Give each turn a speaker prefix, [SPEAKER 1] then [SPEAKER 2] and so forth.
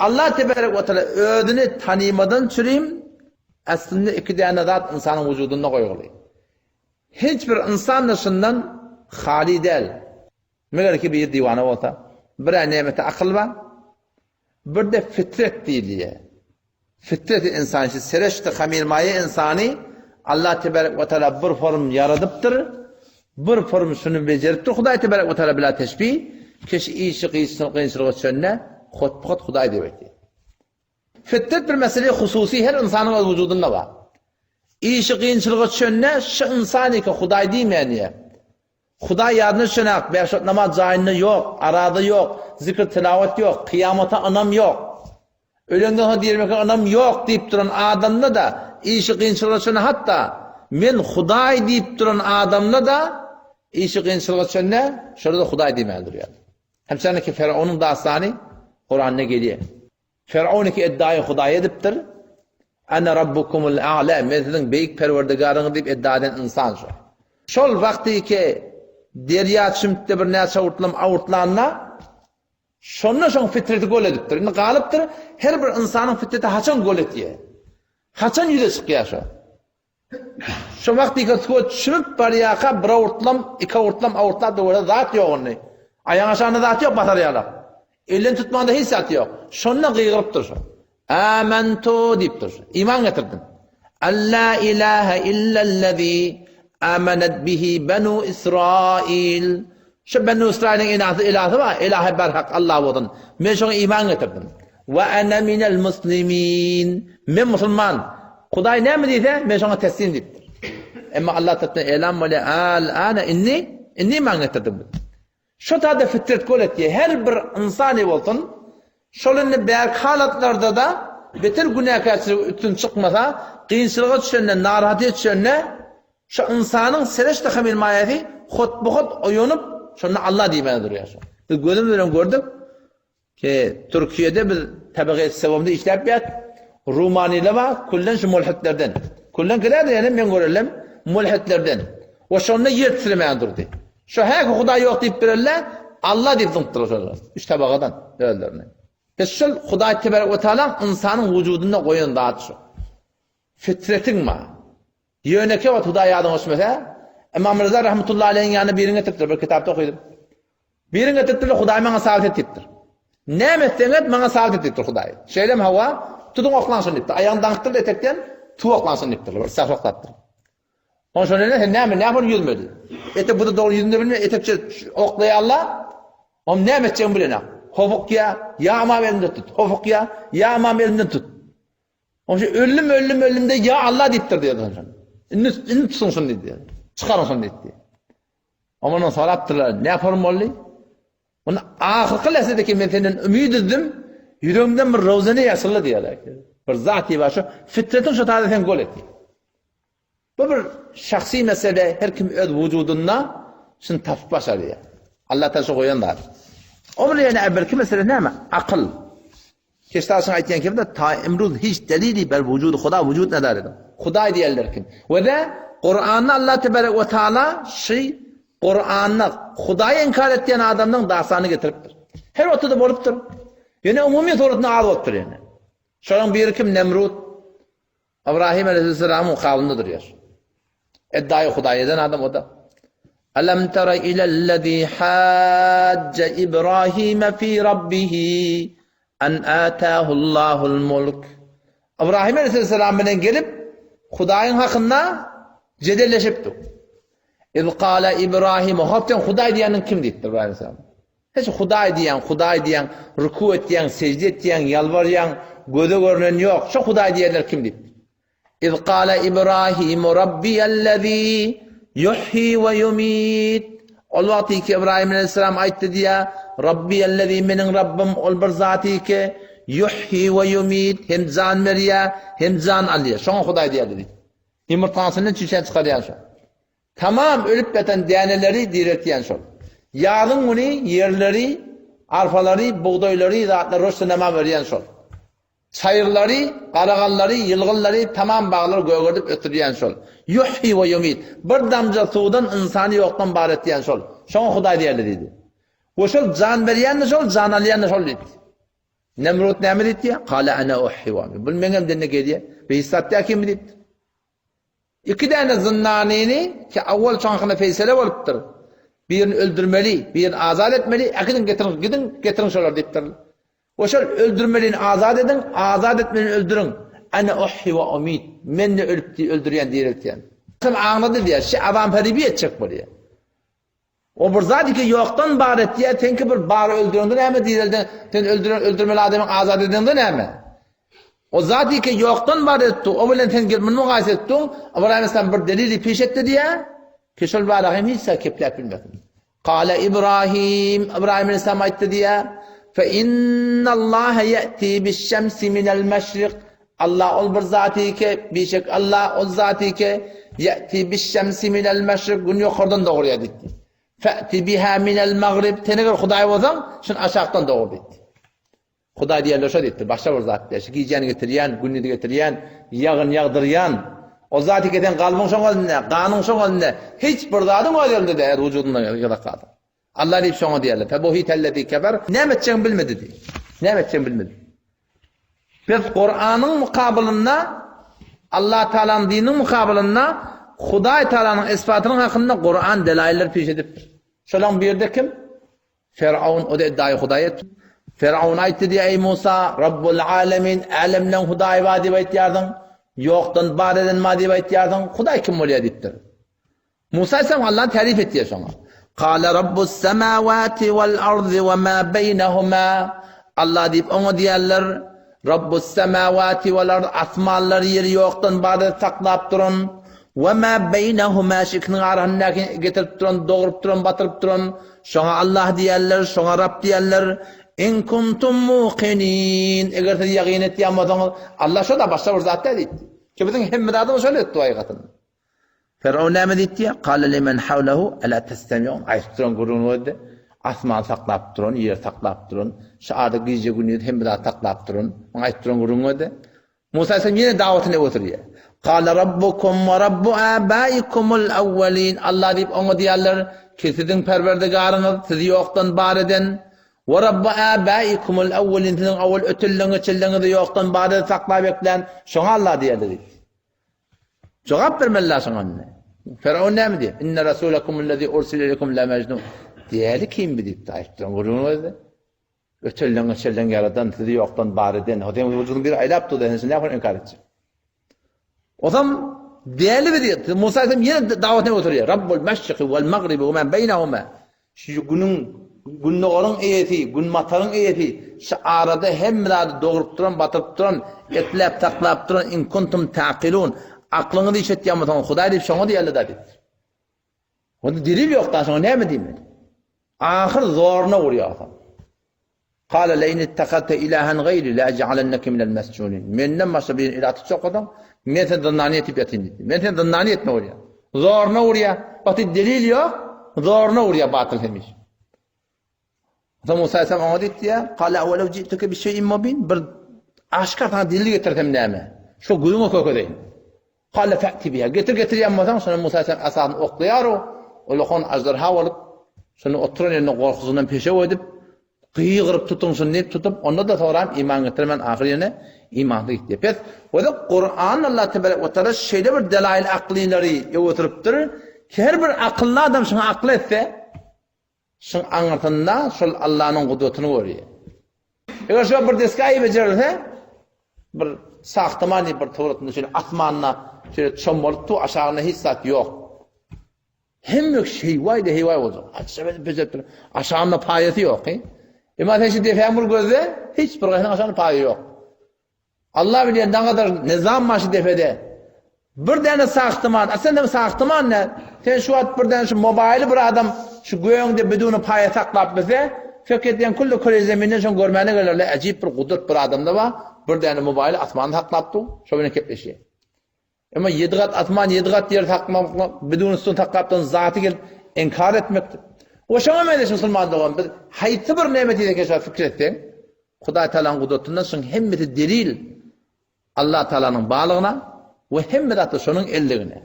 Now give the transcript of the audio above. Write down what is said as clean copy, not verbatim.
[SPEAKER 1] Allah tebarek we taala özüni tanymadan çürim aslynda iki däne zat ynsanyň wujudynda goýguly. Hiç bir ynsan-da şundan haly däl. Meger ki biri diwana bolsa. Bir-ä nemeti akyl bar. Bir-de fitret diýilýär. Fitret-i ynsan, şu sereşti hamirmaýa ynsany Allah tebarek we taala bir form ýaradypdyr. Bir form şuny bejeripdir Hudaý tebarek we taala bila teşbih. Kişi işi kynçylyga düşende hotbuhot Hudaý diýip aýtýar. Fitret bir mesele hususy her ynsanyň öz wujudynda bar. Işi kynçylyga düşende şu ynsan eken Hudaý diýmeýän diýýär. Hudaý ýadyna düşenak, bäş wagt namaz jaýynda ýok, araza ýok, zikr tilawat ýok, kyýamata ynam ýok. Ölenden soň dirmeke ynam ýok diýip duran adamda-da işi kynçylyga düşende hatda men Hudaý diýip duran adamda-da işi kynçylyga düşende şonda-da Hudaý diýmän durýar. Hemçeniki Feraunyň dastany Kuranda gelýär. Firaun iki eddaýy Hudaý edipdir. Ana rabbukumul a'la, men siziň beýik Perwerdigaryňyz diýip edda eden ynsan şo. Şol wagtyky derýa çümtde bir näçe awurtlam awurtlanda, şonda şoň fitreti gol edipdir. Indi galypdyr, her bir ynsanyň fitreti haçan gol etýär? Haçan ýüze çykýar şo? Şo wagt ýeke suwa çümüp barýarka bir owurtlam, iki owurtlam owurtlap da görse zat ýok indi. Aýagyň aşagynda zat ýok basar ýalak. Elden tutmanda hiç zat ýok. Şonda gygyrypdyr şo. Amantu diýipdir. Iman getirdim. Alla ilaha illellezi amanat bihi banu Israil. Şu Benu Israiliň enasy ilasy bar, ilahy berhak Allah bolsun. Men şoňa iman getirdim. Wa ana minel muslimin. Men musulman. Hudaý näme diýse, men şoňa teslim diýipdir. Emma Allah tarapyndan elan bolýar, al ana indi, indi iman getirdim. Şu tada fitret gol etdi. Her bir ynsany bolsun, şol indi bärki halatlarda-da beter günäkärçilik üstün çykmasa, kynçylyga düşende, narahatyýa düşende, Şu ynsanyň sereşde hamir maýasy hotbuhot oýanyp, şonda Allah diýmäge durýar şo. Biz gözümiz bilen gördük ki, Türkiýede biz tabigy sewomda işläp ýat, rumanylar bar, küllen şu mulhitlerden. Küllen kirädir ýöne men görellem mulhitlerden. We şonda ýer titremäge durdy. Şo häki Hudaý ýok diýip birelle Allah diýip zyňypdyr şolar. Üç tabagadan özlerini. Biz şol Hudaý tebarek we taala ynsanyň wujudynda goýan zat şu. Fitretiň bar. Ýönekeý wagt Hudaý ýadyňa düşmese, Ymam Rza rahmetullahi aleýhiň ýanyna birini getiripdir, bir kitapda okydym. Birini getiripdirler, Hudaý maňa sabit et diýipdir. Näme etseň et, maňa sabit et diýipdir Hudaý. Şeýlemi hawa, tutuň oklaň şuny diýipdir. Aýagyny daňypdyr etekden, tuw oklaň şuny diýipdir. Bir sah oklapdyr. Ondan şonda sen näme, näme bolup ýüzmedi? Etek bu da dogry ýüzünde bilmeýär, etekçe oklaýarlar. Oň näme etjegini bilenok. Hopukýa, ýa ymam elimden tut. Hopukýa, ýa ymam elimden tut. Oňşa öldüm, öldüm, öldüm de ya Allah diýipdir diýdi ondan. Indi indi tutuň şuny diýdi. Çykaryň şuny diýdi. Ondan sorapdyrlar, ne form boldy? Onu ahyrky lähzedeki men senden ümid etdim, ýüregimden bir rawzany ýaşyldy diýýärler. Bir zat diýip şu fitretin şu taýda sen gol et. Bu bir şahsy mesele, her kim öz wujudynda şuny tapyp başarýar. Allah taşy goýan zat. O bir ýene ebelki mesele näme? Akyl. Keştaşyň aýtýan kimde ta imruz hiç delili ber wujud Huda wujud nedaret. Hudaý diýerler kim? We de Kuranda Allah tebarek we taala şy Kuranda Hudaýy inkar etýän adamlaryň dastanyny getiripdir. Her wagtda bolupdyr. Ýöne umumy suratynda az bolupdyr ýöne. Şolaryň biri kim? Nemrut. Ybrahim aleýhissalamyň kabynda durýar. Eddaýy Hudaý eden adam o-da. Alam tara ilellezî hajja Ibrahime fî rabbihi an âtâhullâhul mulk. Ybrahim aleýhissalam bilen gelip Hudaýyň hakynda jedelleşipdi. İz kâle Ibrahim, hop sen Hudaý diýeniň kim diýipdir Ibrahim aleýhissalam. Hiç Hudaý diýýäň, Hudaý diýýäň, ruku etýäň, sejde etýäň, ýalbarýaň, göze görnen ýok. Şo Hudaý diýenler kim diýip. İz kâle Ibrahimu Rabbiyellezî yuhyi we yumit. Ol wagty ki Ibrahim aleyhisselam aýtdy diýä, Rabbiyellezî meniň Rabbym ol bir zaty ki yuhyi we yumit hem jan berýä, hem jan alýa. Şoňa Hudaý diýerdi diýip. Ýumurtgasyndan çüýşäni çykarýan şo. Tamam ölüp ýatan däneleri direltýän şol. Ýazyň güni ýerleri, arpalary, bugdaýlary, zatlary roşda nama berýän şol. Çaýyrlary, garagallary, ýylgynlary, tamam baglary gögerdip ösdürýän şol. Ýuhyi we ýumit. Bir damja suwdan ynsany ýokdan bar etýän şol. Şoňa Hudaý diýerler diýdi. We şol jan berýän-de şol, jan alýan-da şol diýdi. Nemrut näme diýipdi? Kale ana uhhi we umit. Bul meňem dinde gelýär. Bi hiç zat däl kimi diýipdi. Iki däne zyndanyny ki awwal çaňkyna feýsele bolupdyr. Birini öldürmeli, birini azat etmeli, äkidiň getiriň, gidiň, getiriň şolary diýipdir. We şol öldürmelini azat ediň, azat etmelini öldüriň. Ana uhhi we umit. Men-de ölüp öldürýän, direltýän. Sen aňlady diýýär. Şi azam-feribi etjek bolýar. O bir zat ki ýokdan bar etýär, seňki bir bary öldüreňde näme direlden, sen öldüren öldürmeli adamyň azat edeňde näme? O zat ki ýokdan bar etdi, o bilen sen gel muny mugaýsa etdiň, Ybraýym aleyhisselam bir delili peş etdi diýýär, ki şol barada hem hiç zat kepläp bilmesin. Kale Ibrahim, Ibrahim aleyhisselam aýtdy diýýär, fe innallaha ýati biş-şemsi minel meşrik Allah ol bir zaty ki, bişek Allah ol zaty ki, Ýe'ti biş-şemsi minel-meşrik, gün ýokardan dogurýar diýdi. Fe'ti biha minel-magrib, sen eger Hudaý bolsaň, şuny aşakdan dogur diýdi. Hudaý diýende şo diýipdir, başga bir zat däl. Şu gijäni getirýän, gündizi getirýän, ýagyn ýagdyrýan, o zaty ki sen kalbyň şoň elinde, ganyň şoň elinde, hiç bir zadyň öz elinde däl, wujudyňda gyzak galsa. Allah diýip şoňa diýerler. Febuhitellezî kefer. Näme etjegini bilmedi diý. Näme etjegini bilmedi. Biz Kuranyň mukabylynda Allah Taalanyň dininiň mukabylynda Hudaý Taalanyň isbatynyň hakynda Kuran delailler peş edipdir. Şolaň birde kim? Firaun o da iddiaýy Hudaý etdi. Firaun aýtdy diýe eý Musa, Rabbul alemin, älemleň Hudaýy bar diýip aýtýarsyň. Ýokdan bar eden bar diýip aýtýarsyň. Hudaý kim bolýar diýipdir. Musa aleyhisselam Allah'y tarif etýär şoňa. Kale rabbus semawati wal ardy we ma beýnehuma. Allah diýip oňa diýerler, Rabbus semawati wal ard asmanlar ýeri ýokdan bar edip saklap duran we ma beýnehuma şu ikisiniň arasyndaky getirip duran, dogrup duran, batyryp duran şoňa Allah diýerler, şoňa Rab diýerler. In kuntum muqinin. Eger siz ýagyn etýän bolsaňyz, Allah şo-da başga bir zat däl diýdi. Ki biziň hemme zadymyz şol etdi hakykatyny. Firaun näme diýipdi? Kale limen hawlehu ala testemiun. Aýdyp duran gürrüňini özi. Asman saklap duran, ýer saklap duran, şu arada gije gündiz hemme zat saklap duran. Muň aýdyp duran gürrüňini özi. Musa aleyhisselam ýene dawatyny ötürýär. Kale rabbukum we rabbu abaikumul awwalin. Allah diýip oňa diýerler ki siziň Perwerdigaryňyz sizi ýokdan bar eden we rabbu abaikumul awwalin siziň awwal ötenleňiz çenleňizi ýokdan bar edip saklap eklän şoňa Allah diýerler diýip. Jogap bermeli şoňa indi. Firaun näme diýýär? Inne rasulakumul-lezi ursile ileýkum la mejnun. Däli kim bi diýip aýtdy. Gürrüň özü. Ötelleň öçelleň ýaradan sizi ýokdan bar eden. O seň wujudyň bir aýlap durdy, sen näme üçin inkar etjek? Ozam däli bi diýip, Musa aýtsam ýene dawatyna oturýar. Rabbul meşriki wal magribi we ma beýnehuma. Şu günüň gündogaryň eýesi, günbataryň eýesi, şu arada hemme zady dogrup duran, batyryp duran, ekläp saklap duran in kuntum taqilun. Aklyňyzy işletýän bolsaňyz Hudaý diýip şoňa diýerler-dä diýipdir. Onda delil ýok-da, şoňa näme diýmeli? Ahyr zoruna urýarsyň. Kale leýn ittehazte ilahen gaýri le ej'alenneke minel mesjunin. Menden başga birini ilah tutjak bolsaň, men seni zyndana etip ýatyn diýdi. Men seni zyndana etmek bolýar. Zoruna urýar. Wagty delil ýok, zoruna urýar batyl hemişe. Soň Musa aleyhisselam oňa diýdi, Kale awelew ji'tuke bi şeý'in mubin. Bir aşkar sana delil getirsem näme? Şu gözüňe kökezeýin. Kale fe'ti biha. Getir getirýän bolsaň, şonda Musa aleyhisselam asasyny oklaýar, ol aždarha bolup, şonda oturan ýerinde gorkusyndan peşew edip, Gygyryp tutuň şuny diýip tutup, onda-da soram iman getirmän ahyr ýene imansyz gitdi. Pes, o-da Kuran Allah tebarek we taala şeýle bir delail aklylary öwütdiripdir, ki her bir akylly adam şuňa akyl etse, şuň aňyrsynda şol Allanyň gudratyny görýär. Eger şo bir desgaýy bejerilse, bir sahtaman diýip bir suratynda şeýle asmanda şeýle çommalyp dur, aşagynda hiç zat ýok. Hemme heýwaý-da heýwaý boljak. Açjak edip bejerip dur. Aşagynda paýasy ýok. He? Emma sen şu depäň bir gözle, hiç bir gaýsynyň aşagynda paýy ýok. Allah bilýär nägadar nizam bar şu depede. Bir däne sahtyman, a sen hem sahtyman ne? Sen şu wagt bir däne şu mobaýly bir adam şu göňde biduni paýa saklap bilse, fek edýän külli küre zeminden şoň görmäne gelerler. Äjip bir gudrat bir adamda bar. Bir däne mobaýly asmanda saklap dur. Şo bilen kepleşýär. Emma ýedi gat asman, ýedi gat ýer saklamak, bidun üstün saklap duran zaty gelip inkar etmekdir. We şoňa meňzeş musulman dogan biz haýsy bir nemeti ýeke fikir etseň, Hudaý Taalanyň gudratyndan şuň hemmesi delil Allah Taalanyň barlygyna we hemme zatda şonuň elligine.